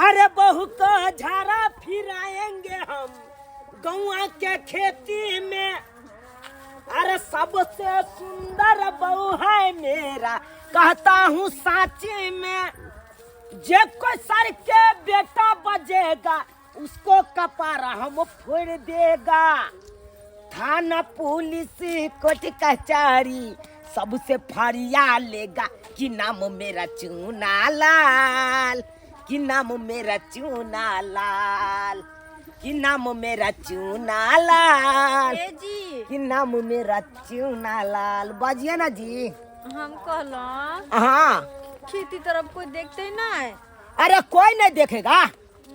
अरे बहू को झाड़ा फिराएंगे हम गौआ के खेती में। अरे सबसे सुंदर बहू है मेरा, कहता हूँ साची में। जे कोई सर के बेटा बजेगा उसको कपारा हम फोड़ देगा। थाना पुलिस कोर्ट कचहरी सबसे फरिया लेगा कि नाम मेरा चूना लाल, कि नाम मेरा चूना लाल, कि नाम मेरा चूना लाल, ए जी, कि नाम मेरा चूना लाल। बजिए ना जी। हम कहलौं हाँ, खेती तरफ कोई देखते ना है। अरे कोई नहीं देखेगा।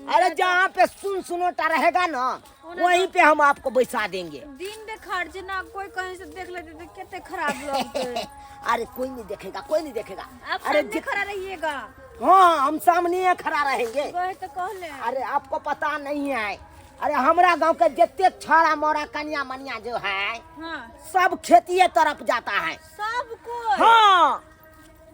अरे जहाँ पे सुन सुनोटा रहेगा ना वहीं पे हम आपको बैठा देंगे। दिन देखार जे ना कोई कहीं से देख लेते तो कितने खराब लगते। अरे कोई नहीं देखेगा, कोई नहीं देखेगा। आप अरे सामने खड़ा रहिएगा। हाँ, हम सामने ही खड़ा रहेंगे। वही तो कहले। अरे आपको पता नहीं है, अरे हमरा गांव के जितने छाड़ा मोड़ा कन्या मनिया जो है, हाँ, सब खेतिए तरफ जाता है। सब कोई? हाँ।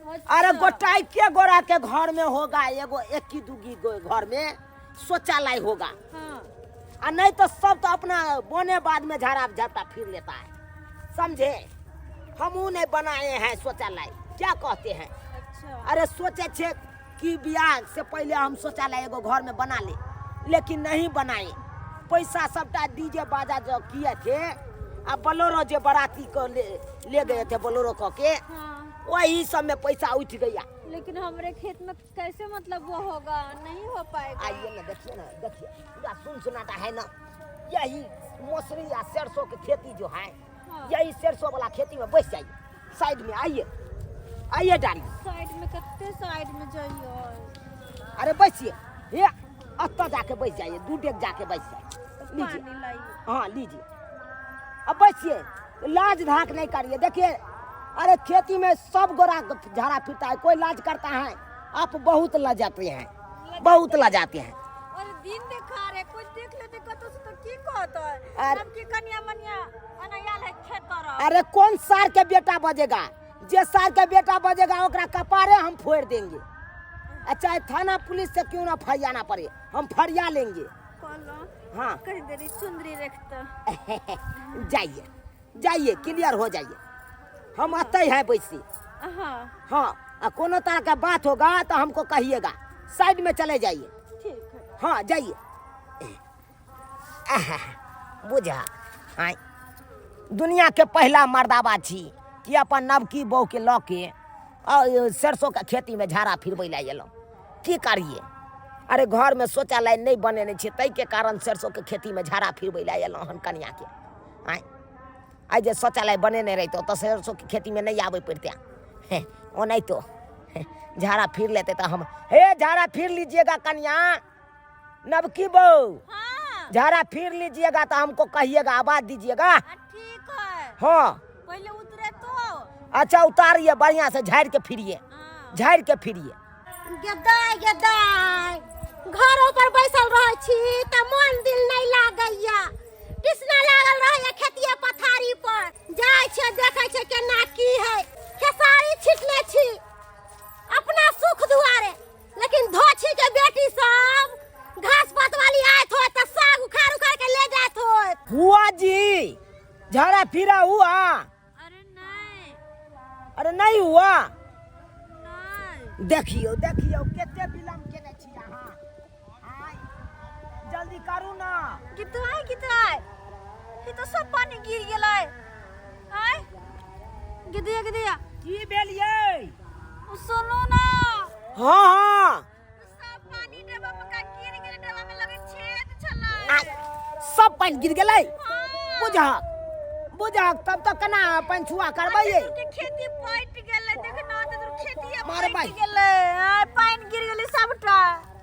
अच्छा। अरे गोटाई के गोरा के घर में होगा एगो एक ही दूगी घर में शौचालय होगा। हाँ। आ नहीं तो सब तो अपना बोने बाद में झाड़ा झपटा फिर लेता है, समझे? हम नहीं बनाए हैं शौचालय, क्या कहते हैं? अच्छा। अरे सोचे छे कि बियाह से पहले हम शौचालय एगो घर में बना ले, लेकिन नहीं बनाए। पैसा सबटा डीजे बाजा जो किए थे आ बोलेरो जे बाराती को ले गए थे बोलेरो कह के, हाँ, वही सब में पैसा उठ गया। लेकिन हमारे खेत में कैसे मतलब वो होगा? नहीं हो पाएगा। आइए ना, देखिए ना, देखिए पूरा सुन सुनाटा है ना। यही मौसरी या सरसों की खेती जो है, हाँ। यही सरसों वाला खेती में बैठ जाइए साइड में। आइए आइए डालिए साइड में। कत्ते साइड में जाइए? अरे बैठिए, ये अत्ता जाके बैठ जाइए, दू डेग जाके बैठ जाइए। तो लीजिए। पानी लाइए। हाँ लीजिए, अब बैठिए, लाज धाक नहीं करिए। देखिए, अरे खेती में सब गोरा झाड़ा फिरता है, कोई लाज करता है? आप बहुत लजाते हैं, बहुत लजाते हैं। और दिन देखा रे कोई देख लेते कतो से तो की कहता है? अरे- हम की कन्या मनिया अनयाल है खेत तरफ। अरे कौन सार के बेटा बजेगा? जे सार के बेटा बजेगा ओकरा कपारे हम फोड़ देंगे। अच्छा थाना पुलिस से क्यों ना फरियाना पड़े, हम फरिया लेंगे। कहलो हाँ, कह देरी सुंदरी रखता। जाइए जाइए, क्लियर हो जाइए, हम आते हैं बैसी। हाँ। हाँ, आ कोनो तरह का बात होगा तो हमको कहिएगा, साइड में चले जाइए। ठीक है। हाँ जाइए। आहा, बुझा आय दुनिया के पहला मर्दाबा छी कि अपन नवकी बहू के लऽ के आ, सरसों के खेती में झाड़ा फिरबै लए एलहुँ। की करिए? अरे घर में शौचालय नहीं बनेने छियै, ताहिके कारण सरसों के खेती में झाड़ा फिरबै लए एलहुँ हन कनिया के। आय आइ जे शौचालय बनेने रहितहुँ तऽ सरसों के खेती में नहीं आबै पड़िते। हे, ओनाहितो हे, झाड़ा फिर लेते तऽ हम। हे झाड़ा फिर लीजिएगा कनिया, नवकी बहू। हाँ। झाड़ा फिर लीजिएगा तो हमको कहिएगा, आवाज दीजिएगा। हाँ, ठीक है। हाँ। पहले उतरे तो। अच्छा उतारिए, बढ़िया से झाड़ के फिरिए। हाँ। झाड़ के फिरिए। गेदाय गेदाय घरों पर बैसल रहै छी तऽ मन दिल नहीं लागैया, टिसना लागल रहैया। खेतिया पथारी पर जाइ छियै, देखै छियै केना की है। खेसारी छिटने छी अपना सुख दुआरे, लेकिन धोछी के बेटी सब घास पात वाली आयत होत तऽ साग उखाड़ उखाड़ के ले जात होत। हुआ जी, झाड़ा फिरा हुआ? अरे नहीं। अरे नहीं हुआ? नहीं। देखियो देखियो कते विलम्ब केने छी अहाँ। आय, जल्दी करू ना। कितना है, कितना है? ई तो सब पानी गिर गेलै। आय गिदिया गिदिया। की भेल यै? सुनू ना। हाँ हाँ। सब पानी डब्बा में का गिर गेलै, डब्बा में लगे छेद छलै। आय, सब पानि गिर गेलै? हाँ। बुझहक बुझहक, तब तऽ केना पंछुआ करबै यै? के खेती पटि गेलै, देख ना त तोर खेती मार पटि बाई। गेलै। आय पानि गिर गेलै सबटा।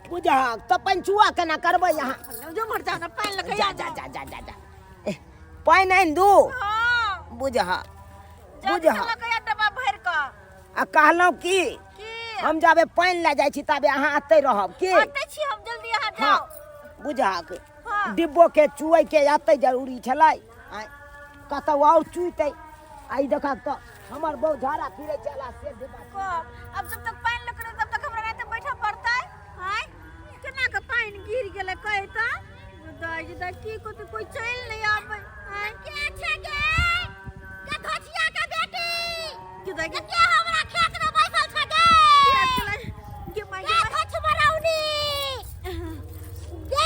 बुझहक, तऽ पंछुआ केना करबै अहाँ? जो मर जा ना पानि लगे। जा जा जा जा जा जा, एह, पानि आनि दू? हां। बुझहक बुझ बुझहक। लगे डब्बा भरि क। आ कहलहुँ की, की? हम जाबे पानि लए जाइ छी ताबे अहाँ एतै रहब की? आते छी हम, जल्दी अहाँ हाँ जाओ। बुझहक। हाँ। डिब्बो के चुए के एतै जरूरी छलै। आँय, कतौ और चुइतै। आई देखक तऽ हमर बहु झाड़ा फिरै चला से डिब्बा को अब जब तक पानि लगे तब तक हमरा रात बैठा पड़तै। आय केना गे की कहते कोई चलि नहीं आबै आँय? के छै गे के धोछिया के बेटी गे दाइ गे के हमरा खेत में बैसल छै गे गे गे माय गे धोछ मरौनी गे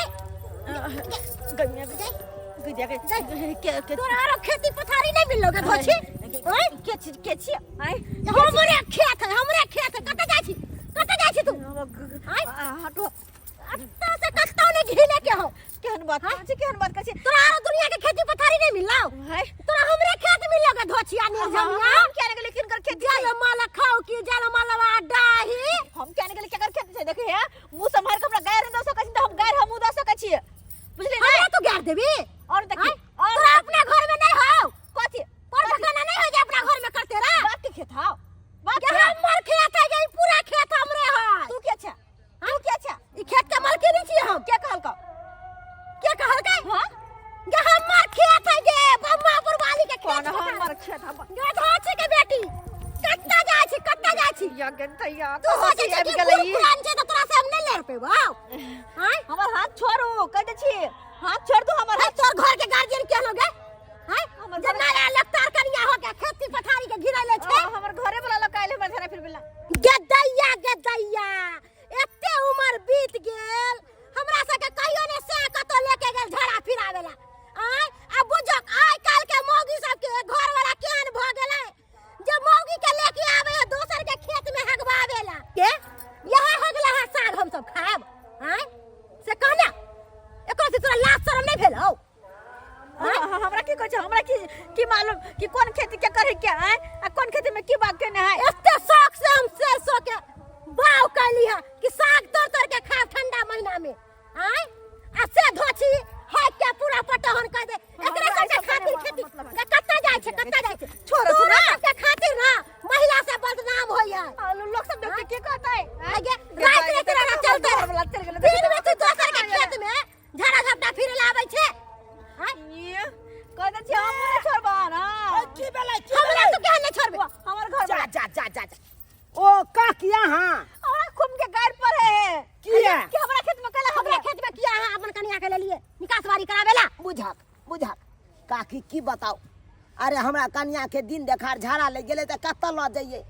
गे गे गे गे के के तोरा आरो खेती पथारी नहीं मिललो गे धोछी ओए के छी के छी आँय हमरे खेत है हमरे खेत है कतऽ जाइ छी कतऽ जाइ छी तू आँय हटो अत्ता से कतौ नहीं घिने के हो केहन बात करै छी केहन बात करै छी तोरा आरो दुनिया के खेती पथारी नहीं मिललो हाय तोरा हमरे खेत मिललो गे धोछिया निर्जमिया हम किया ने गेलियै किनकर खेत छै जल माल खाओ की जल मालवा डाही हम किया ने गेलियै केकर खेत छै देखै हे मुँह सम्हार के हमरा गारि दऽ सकै छी तऽ हम गारि हमहूँ दऽ सकै छियै बुझलियै हमरा ने तू गार देबी और देखी आँय? और तोरा अपना घर में नहीं हो कथी पर भगाना नहीं हो जे अपना घर में करते रह बाप के खेत हाउ बाप के के हमर खेत है ये पूरा खेत हमरे है तू के छै तू के छै ई खेत के मालकिनी नहीं छी हम के कहलकौ के कहलकै हां जे हमर खेत है जे बम्मापुर वाली के कौन खेत हमर खेत हम गे धोछी के बेटी कत्ता जाइ छी कत्ता जाइ छी या गेंतैया तू सोचै आबि छी कि गेलै बूढ़ ई। पुरान छै तऽ तोरा से हम नहीं लड़ पेबौ आँय हमर हाथ छोड़ू कह दै छी हाथ छोड़ दू हमर है तोर घर के गार्जियन के हो गे हैं हमर जे नया लगतार कनिया हो के खेती पथारी के घिरैले छै हाथ हमर घरे वाला लोग आइल हमर घरे फिर बिला गेदैया गेदैया एते उमर बीत गेल हमरा सबके कहियो ने से कतौ लेके गेल झड़ा फिरावेला आय आ बुझक आइ काल के मौगी सबके घर वाला केहन भ गेलै जे मौगी के लेके आवे है दोसर के खेत में हगवावेला के यहाँ हगला है साग हम सब खाएब आय से कहना एको से तोरा लाज शरम नहीं भेल हौ हमरा की कहै छै हमरा की की मालूम कि कोन खेती के करे के है आ कोन खेती में की बाग केने है एते शौक से हम सरसों के बाव कैली है कि साग तोड़ तोड़ के खाब ठंडा महीना में आय आ से धोछी है के पूरा पटहन कर दे एकरा हमरा सबके ई सब खातिर नहि खेती मतलब के कत्ता जाइ छै कत्ता जाइ छै छोड़ो तोरा सुना। सबके खातिर ना महिला से बदनाम होइए लोग सब देख के की कहतै आगे रात रात रात चलते वाला चल गेलै दिन में तू दोसर के खेत में झाड़ा झपटा फिरे ला आबै छै आँय? ये कह दै छी हम नहि छोड़बा ना की भेलै की हमरा भेलै तू केहन नहि छोड़बे हमर घर जा जा जा जा जा। ओ काकिया हाँ हमरा खूब के गाड़ पर है किया? कि हमरा खेत में कला हमरा खेत में किया अहाँ अपन कनिया के लेलिए निकास बारी करावेला बुझक बुझक काकी की बताउ अरे हमरा कनिया के दिन देखार झाड़ा लग गेलै तऽ कतऽ लऽ जइयै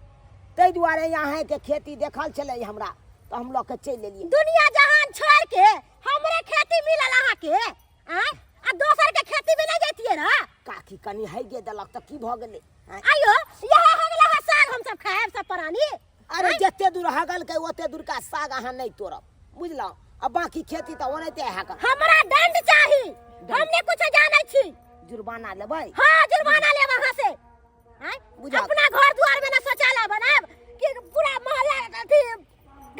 ताहि दुआरे अहाँके खेती देखल छलै हमरा तऽ हम लऽ के चलि एलियै दुनिया जहान छोड़ के हमरे खेती मिलल अहाँ के आँय आ दोसर के खेती में नहीं जैतिए ना काकी कनि हैगे देलक तऽ की भऽ गेलै आँय? आइयो यह हगला है साग हम सब खाएब सब प्राणी अरे जते दूर हगलकै ओते दूर का साग अहाँ नहि तोड़ब बुझलहुँ आ बाकी खेती तऽ ओनाहिते हगल हमरा दंड चाही हम नहीं कुछ जानै छी जुर्माना लेबै हाँ जुर्माना लेब अहाँ से आँय? बुझल। अपना घर द्वार में ना शौचालय बनाब कि पूरा मोहल्ला अथी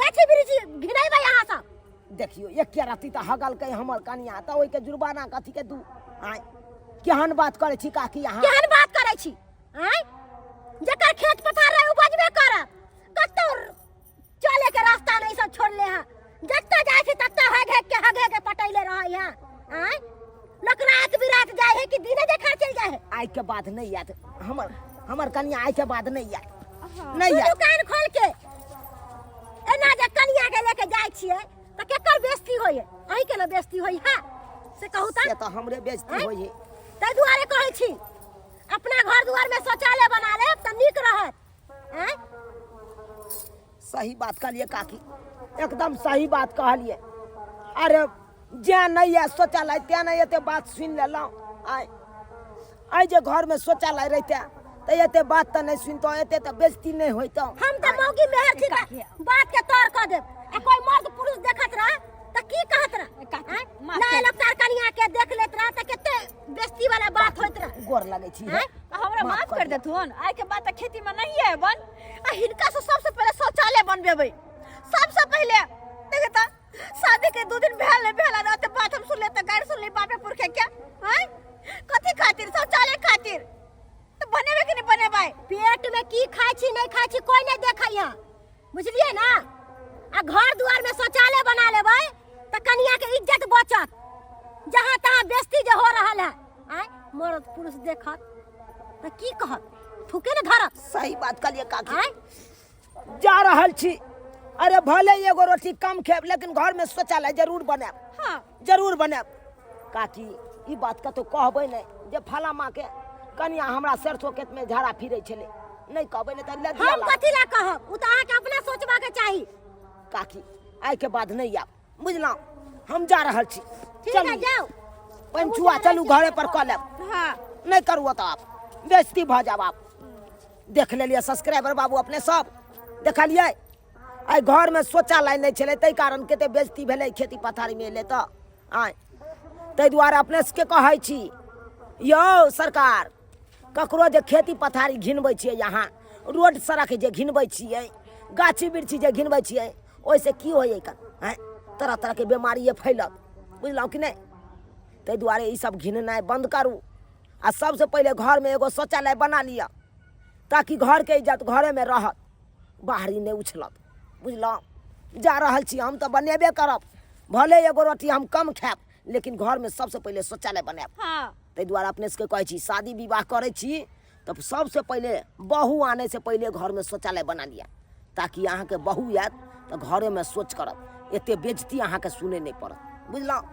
गाछी वृक्ष घिनेबै अहाँ सब देखियौ एके रत्ती तऽ हगलकै हमर कनिया तऽ ओहिके जुर्माना कथी के दू आँय केहन बात करै छी काकी अहाँ केहन बात करै छी आँय जकर खेत पथार रहे ओ बजबे करत कतौ चले के रास्ता नहीं सब छोड़ले हैं जत्ता जाए छे तत्ता हग हग के हग के पटैले रहे हैं आँय लोक रात बिरात जाए है कि दिने देखा चल जाए है आइ के बाद नहि आयत हमर हमर कनिया आइ के बाद नहि आयत नहि तू आयत दुकान खोल के एना जे कनिया के लेके जाए छियै तऽ केकर बेइज्जती होइए अहीं के ने बेइज्जती होई है से कहू से तऽ तऽ हमरे बेइज्जती आँय? होइ है ताहि दुआरे कहै छी अपना घर दुआर में शौचालय बना लेब तऽ नीक रहत आँय सही बात कहलिए काकी एकदम सही बात कहलिए अरे जे नहीं है शौचालय तें नहीं एते बात सुनि लेलहुँ आइ आइ जे घरमे शौचालय रहिते तऽ एते बात तऽ नहि सुनितहुँ एते तऽ बेइज्जती नहि होइतहुँ हम तऽ मौगी मेहर छी तऽ बात के तौर कऽ देब आ कोई मर्द पुरुष देखत रह तऽ की कहत रह काकी, आँय? माफ नया कर। लगतार कनिया के देख लेत रह तऽ कते बेइज्जती वाला बात होइत रह गोर लगै छी आँय? हमरा माफ कर देथुन आइ के बाद तऽ खेती में नहीं अयबन आ हिनका से सबसे पहले शौचालय बनबेबै सबसे पहले देखे तऽ शादी के दू दिन भेल नहीं भेल आ ओते बात हम सुनले तऽ गारि सुनली बापे पुरखे के आँय कथी खातिर शौचालय खातिर तऽ बनेबै कि नहीं बनेबै पेट में की खाइ छी नहीं खाइ छी कोई नहीं देखै है बुझलियै ना आ घर दुआर में शौचालय बना लेबै तऽ कनिया के इज्जत बचत जहाँ तहाँ बेइज्जती जे हो रहल है आँय मर्द पुरुष देखत तऽ की कहत थूके ने धरत सही बात कहलिए काकी आँय जा रहल छी अरे भले एगो रोटी कम खेब लेकिन घर में शौचालय जरूर बनायब हाँ जरूर बनायब काकी, ई बात कतहु कहबै नहि जे फलामाके कनिया हमरा सरसो खेतमे झाड़ा फिरै छलै। नहि कहबै, नहि तऽ लज्जा हम लागत। कथी लए कहब? ओ तऽ अहाँके अपना सोचबाक चाही। काकी, आइके बाद नहि आयब, बुझलहुँ? हम जा रहल छी। ठीक चलू। है, जाउ। पंचुआ, चलू, घरे पर कऽ लेब। हाँ। नहि करू तऽ आप बेइज्जती भऽ जायब। आप देख लेलियै सब्सक्राइबर बाबू, अपने सब देखलियै, आइ घरमे शौचालय नहि छलै, ताहि कारण कते बेइज्जती भेलै खेती पथारीमे एलै तऽ। आँय, ताहि दुआरे अपने सबके कहै छी यौ सरकार, ककरो जे खेती पथारी घिनबै छियै अहाँ, रोड सड़क जे घिनबै छियै, गाछी बिरछी जे घिनबै छियै, ओहिसँ की होइए? आँय, तरह तरहके बेमारिए फैलत, बुझलहुँ कि नहि? ताहि दुआरे ईसब घिननाइ बन्द करू आ सबसँ पहिले घरमे एगो शौचालय बना लिअ, ताकि घरके इज्जत घरेमे रहत, बाहरी नहि उछलत, बुझलहुँ? जा रहल छी हम तऽ बनेबे करब, भले एगो रोटी हम कम खायब, लेकिन घरमे सबसँ पहिले शौचालय बनायब। ताहि दुआरे अपने सबके कहै छी, शादी विवाह करै छी तऽ सबसँ पहिले बहु आनैसँ पहिले घरमे शौचालय बना लिअ, ताकि अहाँके बहु आयत तऽ घरेमे शौच करत, एते बेजती अहाँके सुनै नहि पड़त, बुझलहुँ?